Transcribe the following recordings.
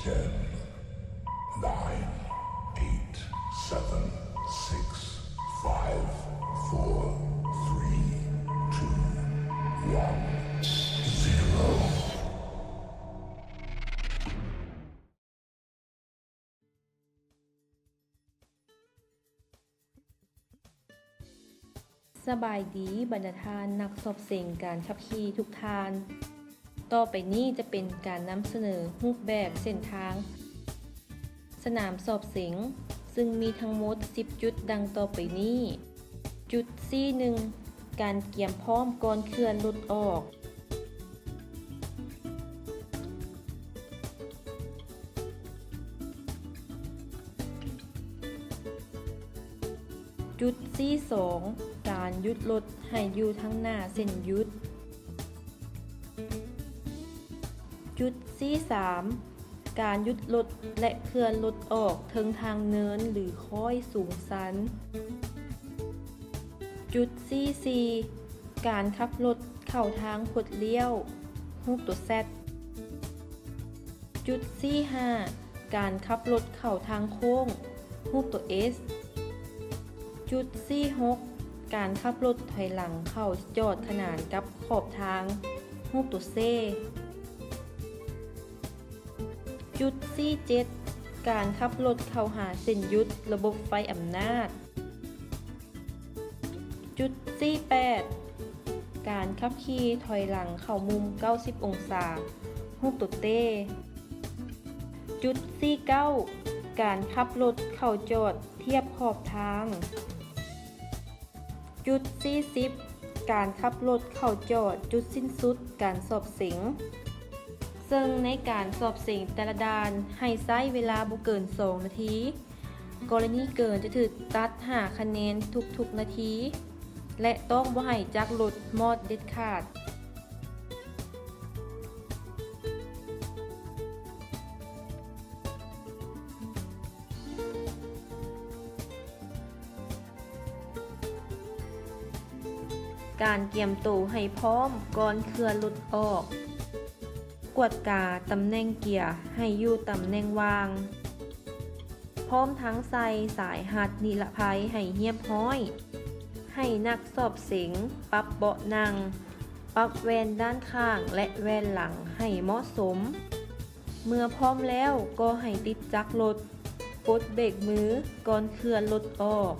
Ten, nine, eight, seven, six, five, four, three, two, one, zero. ສະບາຍດີບັນດາທ່ານນັກສອບເສັງການຂັບຂີ່ທຸກທ່ານ. ຕໍ່ໄປນີ້ຈະເປັນການນຳສະເໜີຮູບແບບເສັ້ນທາງສະໜາມສອບເສັງ, ຊຶ່ງມີທັງໝົດສິບຈຸດດັ່ງຕໍ່ໄປນີ້. ຈຸດທີໜຶ່ງ ການກຽມພ້ອມກ່ອນເຄື່ອນລົດອອກ. ຈຸດທີສອງ ການຢຸດລົດໃຫ້ຢູ່ທາງໜ້າເສັ້ນຢຸດ. ຈຸດທີສາມ ການຢຸດລົດ ແລະ ເຄື່ອນລົດອອກເທິງທາງເນີນ ຫຼື ຄ້ອຍສູງຊັນ. ຈຸດທີສີ່ ການຂັບລົດເຂົ້າທາງຄົດລ້ຽວ ຮູບຕົວ Z. ຈຸດທີຫ້າ ການຂັບລົດເຂົ້າທາງໂຄ້ງ ຮູບຕົວ S. ຈຸດທີຫົກ ການຂັບລົດຖອຍຫຼັງເຂົ້າຈອດຂະໜານກັບຂອບທາງ ຮູບຕົວ C. ຈຸດທີເຈັດ ການຂັບລົດເຂົ້າຫາເສັ້ນຢຸດລະບົບໄຟອຳນາດ. ຈຸດທີແປດ ການຂັບຂີ່ຖອຍຫຼັງເຂົ້າມຸມເກົ້າສິບອົງສາ ຮູບຕົວ T. ຈຸດທີເກົ້າ ການຂັບລົດເຂົ້າຈອດທຽບຂອບທາງ. ຈຸດທີສິບ ການຂັບລົດເຂົ້າຈອດຈຸດສິ້ນສຸດການສອບເສັງ, ເຊິ່ງໃນການສອບເສັງແຕ່ລະດ່ານໃຫ້ໃຊ້ເວລາບໍ່ເກີນສອງນາທີ. ກໍລະນີເກີນຈະຖືກຕັດຫ້າຄະແນນທຸກໆນາທີ ແລະ ຕ້ອງບໍ່ໃຫ້ຈັກລົດມອດເດັດຂາດ. ການກຽມໂຕໃຫ້ພ້ອມກ່ອນເຄື່ອນລົດອອກ. ກວດກາຕຳແໜ່ງເກຍໃຫ້ຢູ່ຕຳແໜ່ງວ່າງ, ພ້ອມທັງໃສ່ສາຍຮັດນິລະໄພໃຫ້ຮຽບຮ້ອຍ. ໃຫ້ນັກສອບເສັງປັບເບາະນັ່ງ, ປັບແວ່ນດ້ານຂ້າງ ແລະ ແວ່ນຫຼັງໃຫ້ເໝາະສົມ. ເມື່ອພ້ອມແລ້ວກໍໃຫ້ຕິດຈັກລົດ, ປົດເບຣກມືກ່ອນເຄື່ອນລົດອອກ.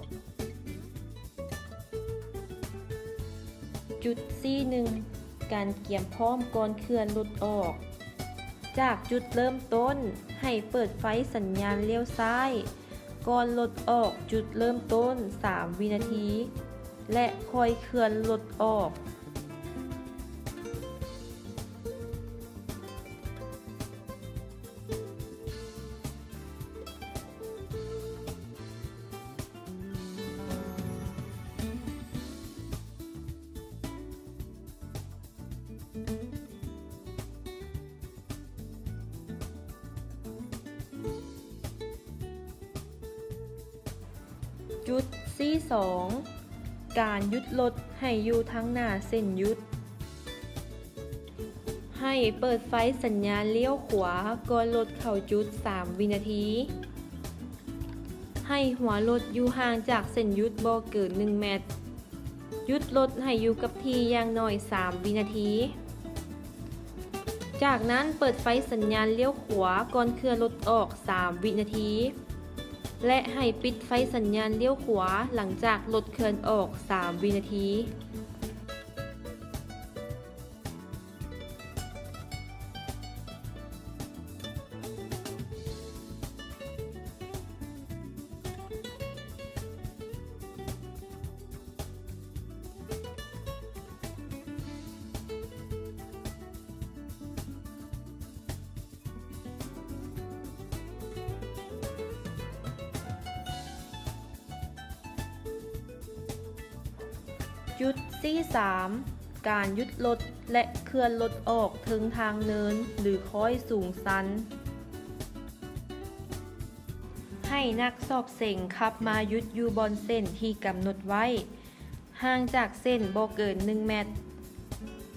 ຈຸດທີໜຶ່ງ ການກຽມພ້ອມກ່ອນເຄື່ອນລົດອອກ. ຈາກຈຸດເລີ່ມຕົ້ນ, ໃຫ້ເປີດໄຟສັນຍານລ້ຽວຊ້າຍ ກ່ອນລົດອອກຈຸດເລີ່ມຕົ້ນສາມວິນາທີ ແລະ ຄ່ອຍເຄື່ອນລົດອອກ. ຈຸດທີສອງ ການຢຸດລົດໃຫ້ຢູ່ທາງໜ້າເສັ້ນຢຸດ. ໃຫ້ເປີດໄຟສັນຍານລ້ຽວຂວາກ່ອນລົດເຂົ້າຈຸດສາມວິນາທີ. ໃຫ້ຫົວລົດຢູ່ຫ່າງຈາກເສັ້ນຢຸດບໍ່ເກີນໜຶ່ງແມັດ. ຢຸດລົດໃຫ້ຢູ່ກັບທີ່ຢ່າງໜ້ອຍສາມວິນາທີ. ຈາກນັ້ນເປີດໄຟສັນຍານລ້ຽວຂວາກ່ອນເຄື່ອນລົດອອກສາມວິນາທີ ແລະ ໃຫ້ປິດໄຟສັນຍານລ້ຽວຂວາຫຼັງຈາກລົດເຄື່ອນອອກສາມວິນາທີ. ຈຸດທີສາມ ການຢຸດລົດ ແລະ ເຄື່ອນລົດອອກເທິງທາງເນີນ ຫຼື ຄ້ອຍສູງຊັນ. ໃຫ້ນັກສອບເສັງຂັບມາຢຸດຢູ່ບ່ອນເສັ້ນທີ່ກຳນົດໄວ້ ຫ່າງຈາກເສັ້ນບໍ່ເກີນໜຶ່ງແມັດ.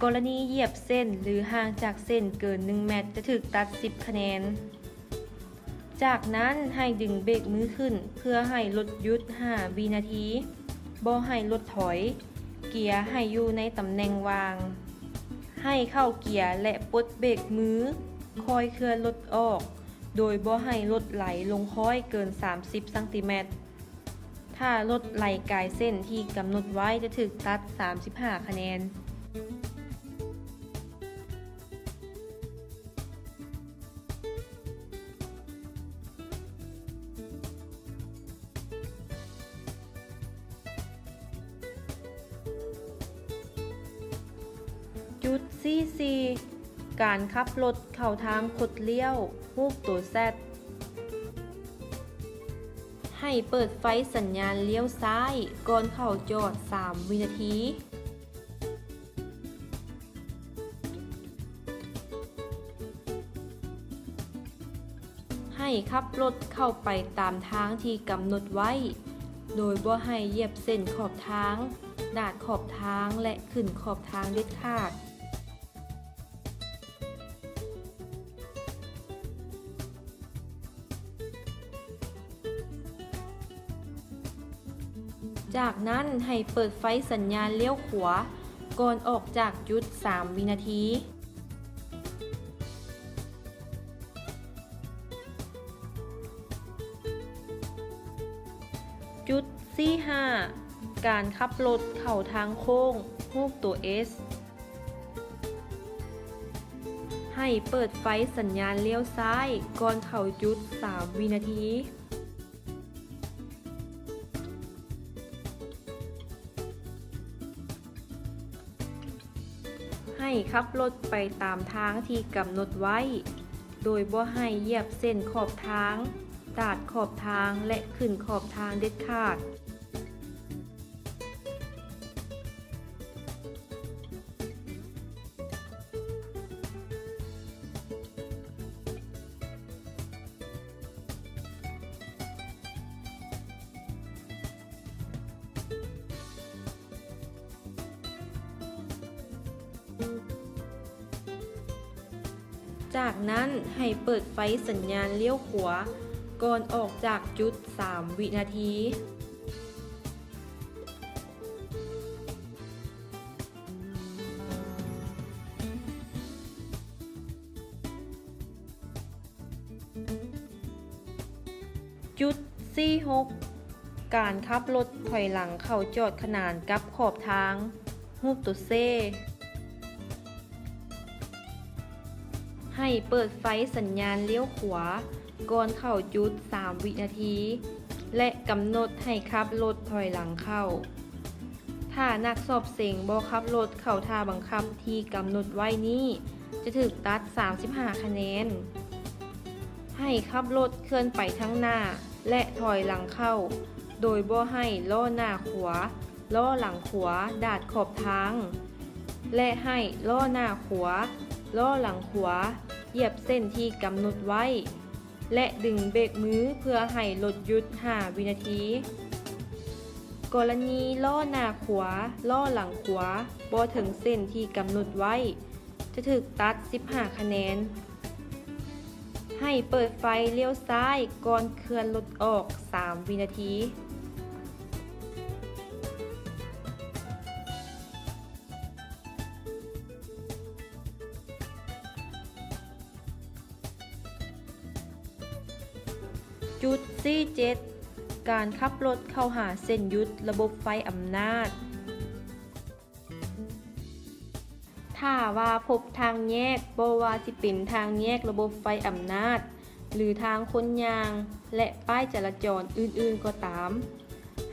ກໍລະນີຢຽບເສັ້ນ ຫຼື ຫ່າງຈາກເສັ້ນເກີນໜຶ່ງແມັດ ຈະຖືກຕັດສິບຄະແນນ. ຈາກນັ້ນໃຫ້ດຶງເບຣກມືຂຶ້ນເພື່ອໃຫ້ລົດຢຸດຫ້າວິນາທີ. ບໍ່ໃຫ້ລົດຖອຍ. ເກຍໃຫ້ຢູ່ໃນຕຳແໜ່ງວ່າງ. ໃຫ້ເຂົ້າເກຍ ແລະ ປົດເບຣກມື. ຄ່ອຍເຄື່ອນລົດອອກ ໂດຍບໍ່ໃຫ້ລົດໄຫຼລົງຄ້ອຍເກີນສາມສິບຊັງຕີແມັດ. ຖ້າລົດໄຫຼກາຍເສັ້ນທີ່ກຳນົດໄວ້ ຈະຖືກຕັດສາມສິບຫ້າຄະແນນ. ຈຸດສີ່ສີ່ ການຂັບລົດເຂົ້າທາງຄົດລ້ຽວ, ຮູບຕົວ Z. ໃຫ້ເປີດໄຟສັນຍານລ້ຽວຊ້າຍກ່ອນເຂົ້າຈອດສາມວິນາທີ. ໃຫ້ຂັບລົດເຂົ້າໄປຕາມທາງທີ່ກຳນົດໄວ້ ໂດຍບໍ່ໃຫ້ຢຽບເສັ້ນຂອບທາງ, ດາດຂອບທາງ ແລະ ຂຶ້ນຂອບທາງເດັດຂາດ. ຈາກນັ້ນໃຫ້ເປີດໄຟສັນຍານລ້ຽວຂວາກ່ອນອອກຈາກຈຸດສາມວິນາທີ. ຈຸດສີ່ຫ້າ ການຂັບລົດເຂົ້າທາງໂຄ້ງ, ຮູບຕົວ S. ໃຫ້ເປີດໄຟສັນຍານລ້ຽວຊ້າຍກ່ອນເຂົ້າຈຸດສາມວິນາທີ. ໃຫ້ຂັບລົດໄປຕາມທາງທີ່ກຳນົດໄວ້ ໂດຍບໍ່ໃຫ້ຢຽບເສັ້ນຂອບທາງ, ດາດຂອບທາງ ແລະ ຂຶ້ນຂອບທາງເດັດຂາດ. ຈາກນັ້ນໃຫ້ເປີດໄຟສັນຍານລ້ຽວຂວາກ່ອນອອກຈາກຈຸດສາມວິນາທີ. ຈຸດສີ່ຫົກ ການຂັບລົດຖອຍຫຼັງເຂົ້າຈອດຂະໜານກັບຂອບທາງ, ຮູບຕົວ C. ໃຫ້ເປີດໄຟສັນຍານລ້ຽວຂວາກ່ອນເຂົ້າຈຸດສາມວິນາທີ ແລະ ກຳນົດໃຫ້ຂັບລົດຖອຍຫຼັງເຂົ້າ. ຖ້ານັກສອບເສັງບໍ່ຂັບລົດເຂົ້າທ່າບັງຄັບທີ່ກຳນົດໄວ້ນີ້ ຈະຖືກຕັດສາມສິບຫ້າຄະແນນ. ໃຫ້ຂັບລົດເຄື່ອນໄປທາງໜ້າ ແລະ ຖອຍຫຼັງເຂົ້າ ໂດຍບໍ່ໃຫ້ລໍ້ໜ້າຂວາ, ລໍ້ຫຼັງຂວາດາດຂອບທາງ ແລະ ໃຫ້ລໍ້ໜ້າຂວາ, ລໍ້ຫຼັງຂວາຢຽບເສັ້ນທີ່ກຳນົດໄວ້ ແລະ ດຶງເບຣກມືເພື່ອໃຫ້ລົດຢຸດຫ້າວິນາທີ. ກໍລະນີລໍ້ໜ້າຂວາ, ລໍ້ຫຼັງຂວາບໍ່ເຖິງເສັ້ນທີ່ກຳນົດໄວ້ ຈະຖືກຕັດສິບຫ້າຄະແນນ. ໃຫ້ເປີດໄຟລ້ຽວຊ້າຍກ່ອນເຄື່ອນລົດອອກສາມວິນາທີ. ຈຸດສີ່ເຈັດ ການຂັບລົດເຂົ້າຫາເສັ້ນຢຸດລະບົບໄຟອຳນາດ. ຖ້າວ່າພົບທາງແຍກ, ບໍ່ວ່າຊິເປັນທາງແຍກລະບົບໄຟອຳນາດ ຫຼື ທາງຄົນຍ່າງ ແລະ ປ້າຍຈະລາຈອນອື່ນໆກໍຕາມ,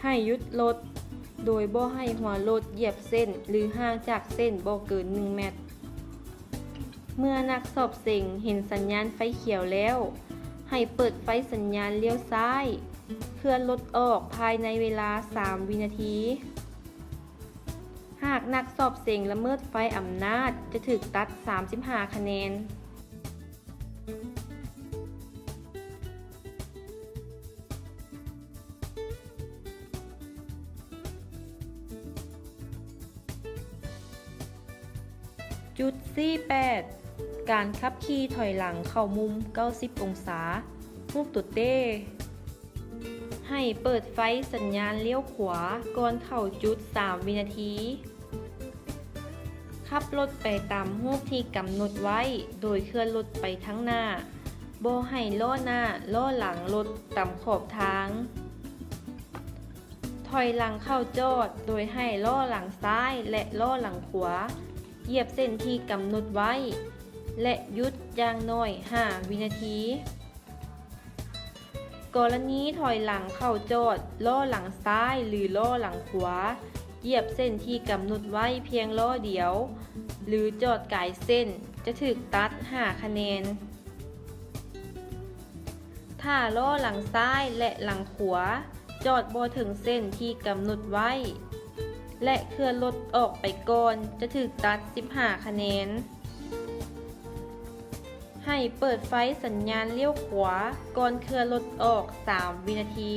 ໃຫ້ຢຸດລົດ ໂດຍບໍ່ໃຫ້ຫົວລົດຢຽບເສັ້ນ ຫຼື ຫ່າງຈາກເສັ້ນບໍ່ເກີນໜຶ່ງແມັດ. ເມື່ອນັກສອບເສັງເຫັນສັນຍານໄຟຂຽວແລ້ວ, ໃຫ້ເປີດໄຟສັນຍານລ້ຽວຊ້າຍ, ເຄື່ອນລົດອອກພາຍໃນເວລາສາມວິນາທີ. ຫາກນັກສອບເສັງລະເມີດໄຟອຳນາດ ຈະຖືກຕັດສາມສິບຫ້າຄະແນນ. ຈຸດສີ່ແປດ ການຂັບຂີ່ຖອຍຫຼັງເຂົ້າມຸມເກົ້າສິບອົງສາ, ຮູບໂຕເຕ້. ໃຫ້ເປີດໄຟສັນຍານລ້ຽວຂວາກ່ອນເຂົ້າຈຸດສາມວິນາທີ. ຂັບລົດໄປຕາມຮູບທີ່ກຳນົດໄວ້ ໂດຍເຄື່ອນລົດໄປທາງໜ້າ, ບໍ່ໃຫ້ລໍ້ໜ້າ, ລໍ້ຫຼັງລົດຕາມຂອບທາງ. ຖອຍຫຼັງເຂົ້າຈອດໂດຍໃຫ້ລໍ້ຫຼັງຊ້າຍ ແລະ ລໍ້ຫຼັງຂວາ ຢຽບເສັ້ນທີ່ກຳນົດໄວ້ ແລະ ຢຸດຢ່າງໜ້ອຍຫ້າວິນາທີ. ກໍລະນີຖອຍຫຼັງເຂົ້າຈອດ, ລໍ້ຫຼັງຊ້າຍ ຫຼື ລໍ້ຫຼັງຂວາ ຢຽບເສັ້ນທີ່ກຳນົດໄວ້ພຽງລໍ້ດຽວ ຫຼື ຈອດກາຍເສັ້ນ ຈະຖືກຕັດຫ້າຄະແນນ. ຖ້າລໍ້ຫຼັງຊ້າຍ ແລະ ຫຼັງຂວາ ຈອດບໍ່ເຖິງເສັ້ນທີ່ກຳນົດໄວ້ ແລະ ເຄື່ອນລົດອອກໄປກ່ອນ ຈະຖືກຕັດສິບຫ້າຄະແນນ. ໃຫ້ເປີດໄຟສັນຍານລ້ຽວຂວາກ່ອນເຄື່ອນລົດອອກສາມວິນາທີ.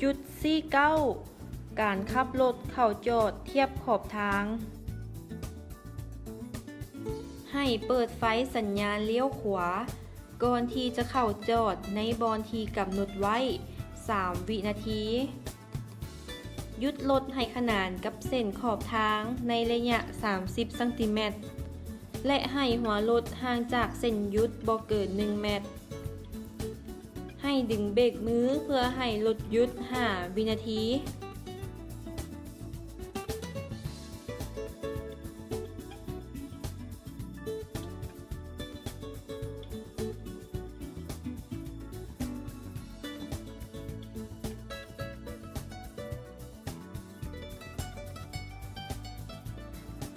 ຈຸດສີ່ເກົ້າ ການຂັບລົດເຂົ້າຈອດທຽບຂອບທາງ. ໃຫ້ເປີດໄຟສັນຍານລ້ຽວຂວາ ກ່ອນທີ່ຈະເຂົ້າຈອດໃນບ່ອນທີ່ກຳນົດໄວ້ສາມວິນາທີ. ຢຸດລົດໃຫ້ຂະໜານກັບເສັ້ນຂອບທາງໃນໄລຍະສາມສິບຊັງຕີແມັດ ແລະ ໃຫ້ຫົວລົດຫ່າງຈາກເສັ້ນຢຸດບໍ່ເກີນໜຶ່ງແມັດ. ໃຫ້ດຶງເບກມືເພື່ອໃຫ້ລົດຢຸດຫ້າວິນາທີ.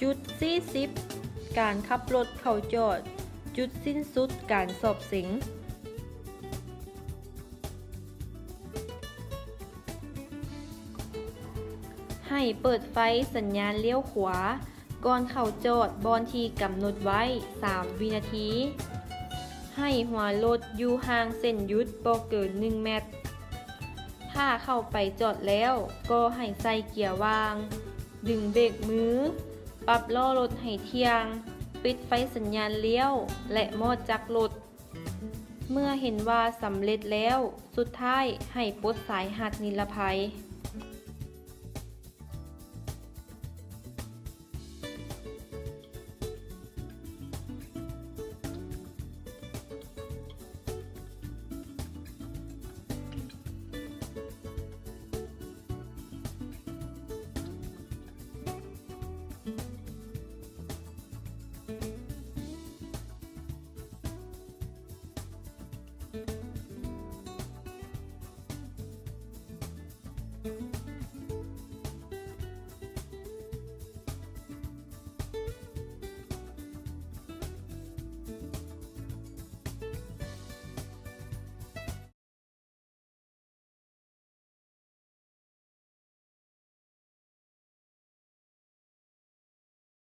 ຈຸດສີ່ສິບ ການຂັບລົດເຂົ້າຈອດ, ຈຸດສິ້ນສຸດການສອບເສັງ. ໃຫ້ເປີດໄຟສັນຍານລ້ຽວຂວາ ກ່ອນເຂົ້າຈອດບ່ອນທີ່ກຳນົດໄວ້ສາມວິນາທີ. ໃຫ້ຫົວລົດຢູ່ຫ່າງເສັ້ນຢຸດບໍ່ເກີນໜຶ່ງແມັດ. ຖ້າເຂົ້າໄປຈອດແລ້ວ ກໍໃຫ້ໃສ່ເກຍຫວ່າງ, ດຶງເບກມື, ປັບລໍ້ລົດໃຫ້ທ່ຽງ, ປິດໄຟສັນຍານລ້ຽວ ແລະ ມອດຈັກລົດ. ເມື່ອເຫັນວ່າສຳເລັດແລ້ວ, ສຸດທ້າຍໃຫ້ປົດສາຍຮັດນິລະໄພ. ເ